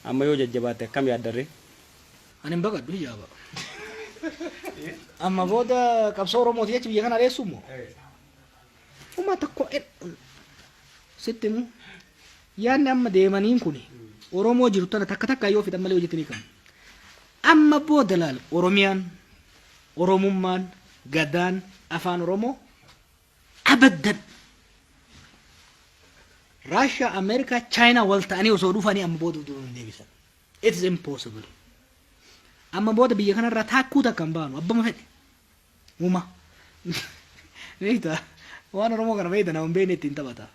Amma yoo jajjabaatte akkam yaaddaree? Ani hin baqadhu hijaaba. Amma booda qabsoo Oromooti jechi biyya kana dheessu immoo. Uma tokko sitti himu. Yaadni amma deemaniin kun Oromoo jiru tana takka takka yoo fixan malee hojiitti ni qabu. Amma booda laal Oromiyaan, Oromummaan, Gadaan, Afaan Oromoo abaddan Raashiyaa, Ameerikaa, Chaayinaa wal ta'anii osoo dhufanii amma booda duuba hin deebisan. It is impossible. Amma booda biyya kanarraa taakkuu takka hin baanu abbama fedhe. Uma. Beektaa waan Oromoo kana beekta nama hin beekne ittiin taphata.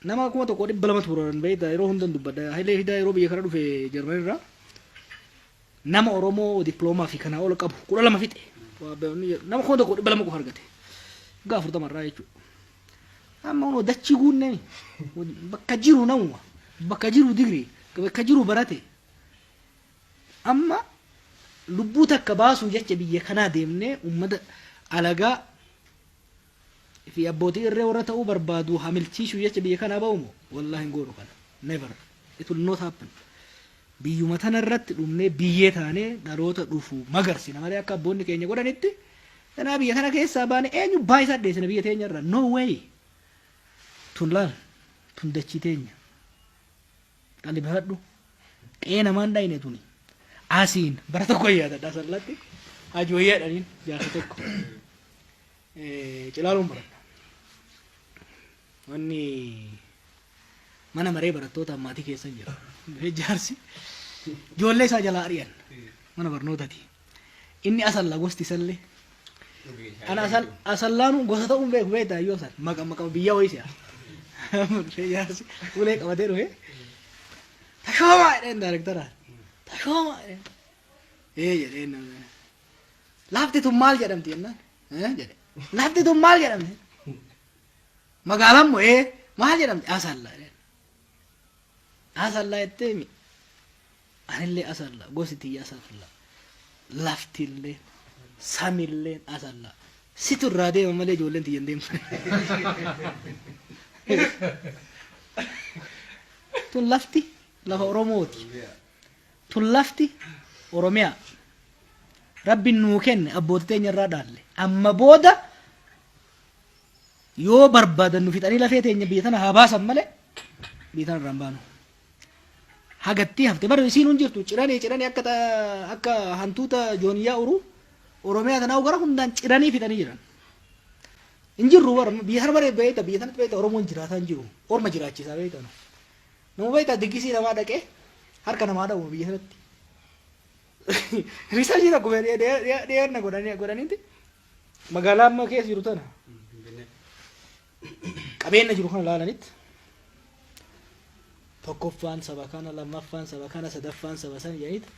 Nama 1200 turan beekta yeroo hundan dubbadha. Hayilee Fidaa yeroo biyya kana dhufe Jarmanirraa nama Oromoo diploomaa fi kanaa ol qabu 12 fixe. Nama 1200 qofa argate. Waggaa 40 irraa jechuudha. Amma kunoo dachii guunnee bakka jiru namuma bakka jiru digrii bakka jiru barate. Amma lubbuu takka baasuu jecha biyya kanaa deemnee uummata alagaa fi abbootii irree warra ta'uu barbaadu hamilchiisuu jecha biyya kanaa ba'u moo wallahi hin goonu kana. Never. It will not happen. Biyyuma tana irratti dhumnee biyyee taanee dhaloota dhufu magarsina malee akka abboonni keenya godhanitti ganaa biyya kana keessaa baane eenyu baayisaa dheessina biyya teenya irra. No way. Tun laal tun dachii teenya. Qalbifadhu. Qe'ee namaan dhayne tuni. Asiin bara tokko yaadadha sallatti. Haji wayyaa jedhaniin jaarsa tokko. Cilaaluun baradha. Wanni mana maree barattoota ammaatii keessa hin jiru. Jaarsi ijoollee isaa jalaa ari'an mana barnootati. Inni asalla gosti isallee. Ana asal asallaanu gosa ta'uun beeku beektaa iyyoo san maqa maqa biyya wayii si'a. Jaarsi ulee qabatee dhufe. Tashoomaa jedheen daayirektara. Tashoomaa jedheen. Ee jedheen. Lafti tun maal jedhamti jennaan. Ee jedhe. Lafti tun maal jedhamti? Magaalaan moo ee maal jedhamti? Asalla jedheen. Asalla jettee mi? Anillee asalla gosi tiyya asalla. Laftillee samilleen asalla. Situ irraa deema malee ijoolleen tiyya hin deemtu. Tun lafti lafa Oromooti. Tun lafti Oromiyaa. Rabbiin nuu kenne abboota teenya irraa dhaalle. Amma booda yoo barbaadan nu fixanii lafee teenya biyya tana haa baasan malee biyya tana irraa hin baanu. Hagattii hafte bara isiin hin jirtu ciranii ciranii akka akka hantuuta jooniyyaa uruu Oromiyaa tanaa gara hundaan ciranii fixanii jiran. Hin jirru bara biyya tana bara beekta biyya tanatti beekta Oromoon jiraataa hin jiru. Orma jiraachisaa beekta. Nama beekta diggisii namaa dhaqee harka namaa dha'u biyya sanatti. Riisarchii tokko dhiyeenya godhaniiti magaalaa amma keessa jiru tana qabeenya jiru kana laalanitti tokkoffaan saba kana lammaffaan saba kana sadaffaan saba sana jedhaniiti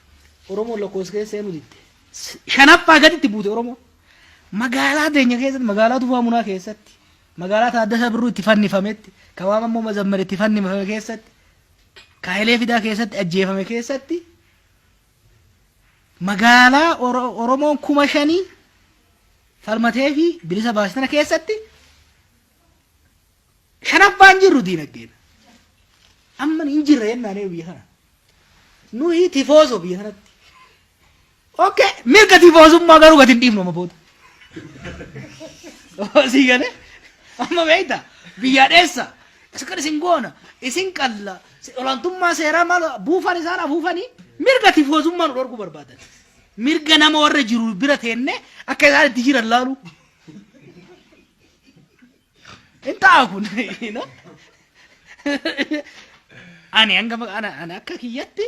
Oromoon lakkoofsa keessa seenuu didde. Shanaffaa gaditti buute Oromoon. Magaalaa teenya keessatti magaalaa Tufaa Munaa keessatti magaalaa Taaddasaa Birruu itti fannifametti ka Maammoo Mazammar itti fannifame keessatti ka Hayilee Fidaa keessatti ajjeefame keessatti magaalaa Oromoon 5000 falmatee fi bilisa baase tana keessatti shanaffaan jirru diinagdeen. Amma hin jirre jennaan biyya kana. Nuyi tifoosoo biyya kanatti. Okay, mirga tifoosummaa garuu gadi hin dhiifnu amma booda. Sii galee amma beekta biyyaa dheessa isin isin goona isin qalla olaantummaa seeraa maal buufan isaan afuufanii mirga tifoosummaa nu dhorkuu barbaadan. Mirga nama warra jiru bira teenne akka isaan itti jiran laalu. Hin ta'a kun. You know? Ani hanga ani akka kiyyatti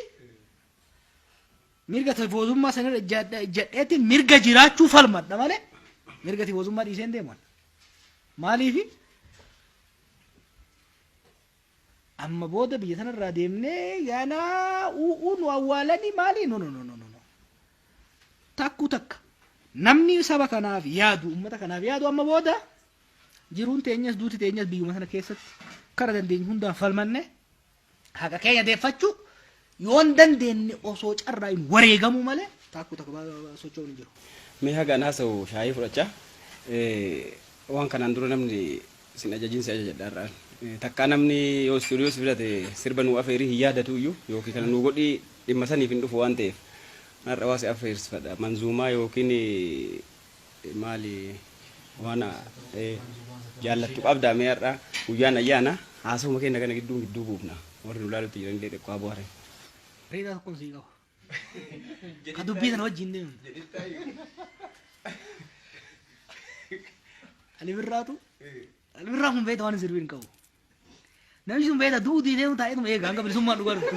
mirga tifoozummaa sanirra ijjadheetti mirga jiraachuu falmadha malee mirga tifoozummaa dhiisee hin deemu. Maaliifi amma booda biyya sanarraa deemnee ganaa u'uu nu awwaalanii maalii no no no no no. Takku takka namni saba kanaaf yaadu uummata kanaaf yaadu amma booda jiruun teenyas duuti teenyas biyyuma sana keessatti kara dandeenyu hundaan falmanne haqa keenya deeffachuu yoon dandeenye osoo carraa hin wareegamuu malee takku takka socho'uun hin jiru. Mee haga an haasa'u shaayii fudhachaa waan kanaan dura namni sin ajajin si ajajadha har'aan. Takkaa namni yoo istuudiyoo si fidate sirba nuu afeerii hin yaadatu iyyuu yookiin kana nuu godhii dhimma saniif hin dhufu waan ta'eef har'a waa si afeersifadha. Manzuumaa yookiin maali waan jaallattu qabdaa mee har'a guyyaan ayyaana haasawuma keenya kana gidduu gidduu buufna warri nu laalutti jiran illee xiqqoo haa bohaaran. Bareedaa tokkoon sii qaba. Ka dubbii tana wajjin deemu. Ali Birraatu Ali Birraa kun beekta waan hin sirbiin qabu. Namichi sun beekta du'uu diidee taa'eetuma eega hanga bilisummaan dhugaa dhuftu.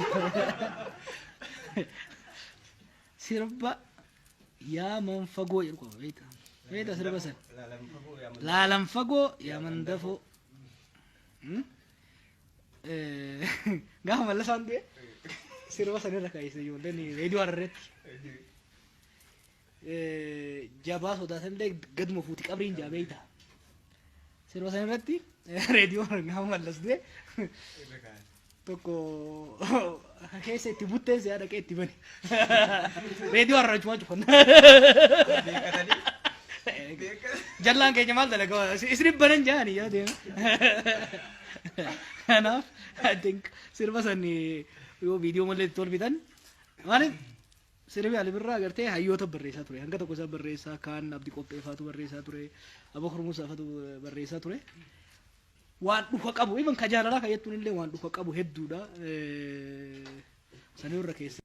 Sirba yaa man fagoo jedhu qaba beekta. Beekta sirba san. Laalan fagoo yaa man dafoo. Gaafa Mallasaan du'e sirba san irra kaayise ijoolleen reediyoo Hararreetti. Jabaa sodaatan illee gaduma fuuti qabriin jaa beekta. Sirba san irratti reediyoo gaafa Mallas du'e tokko keessa itti butteen si'aa dhaqee itti bane. Reediyoo Harar achumaan cufan. Jallaan keenya maal dalaga? Isin banan jaani yaa deema. Kanaaf I think sirba san yoo viidiyoo malee itti tolfitan maaliif sirbi Ali Birraa agartee hayyoota barreessaa ture. Hanga tokko isaa barreessaa kaan Abdi Qopheeffaatu barreessaa ture. Abubakar Musaafatu barreessaa ture. Waan dhuka qabu even ka jaalalaa ka jettuun illee waan dhuka qabu hedduudha. Sanii irra keessa.